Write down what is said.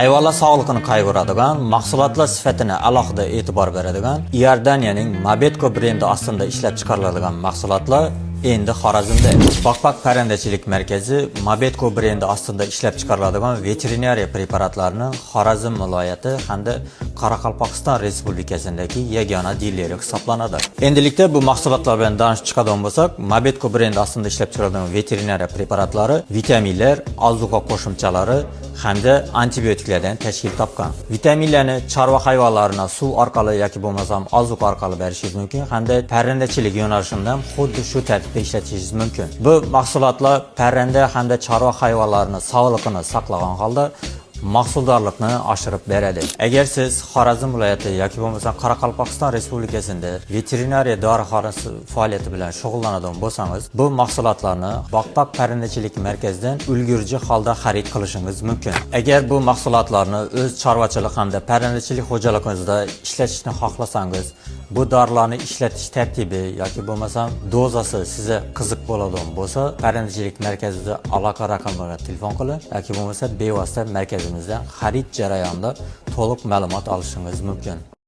Hayvonlar sog'lig'ini qayg'uradigan, mahsulotlar sifatini alohida e'tibor beradigan Iordaniyaning Mabetko brendi ostida ishlab chiqariladigan mahsulotlar endi Xorazmda. Baqbaq parrandachilik markazi Mabetko brendi ostida ishlab chiqariladigan veterinariya preparatlarini Xorazm viloyati hamda Qoraqalpog'iston Respublikasidagi yagona dileri hisoblanadi. Endilikda bu mahsulotlar bilan tanishib chiqadigan bo'lsak, Mabetko brendi ostida ishlab chiqariladigan veterinariya preparatlari vitaminlar, ozuqa qo'shimchalari hamda antibiotiklardan tashkil topgan. Vitaminlarni chorva hayvonlarına suv orqali yoki bo'lmasam ozuqa orqali berishingiz mumkin hamda parrandachilik yo'nalishida ham xuddi shu tartibda ishlatishingiz mumkin. Bu mahsulotlar parranda hamda chorva hayvonlarini sog'lig'ini saqlagan holda mahsuldorlikni oshirib beradi. Agar siz Xorazm viloyati yoki bo'lmasa Qoraqalpog'iston Respublikasida veterinariya dorixonasi faoliyati bilan shug'ullanadigan bo'lsangiz, bu mahsulotlarni Baqbaq parrandachilik markazidan ulgurji holda xarid qilishingiz mumkin. Agar bu mahsulotlarni o'z chorvachilik hamda parrandachilik xo'jaligingizda ishlatishni xohlasangiz, bu dorilarni ishlatish tartibi yoki bo'lmasam dozasi sizga qiziq bo'ladigan bo'lsa, parrandachilik markazida aloqa raqamlariga telefon qiling yoki bo'lmasa bevosita markazimizdan xarid jarayonida to'liq ma'lumot olishingiz mumkin.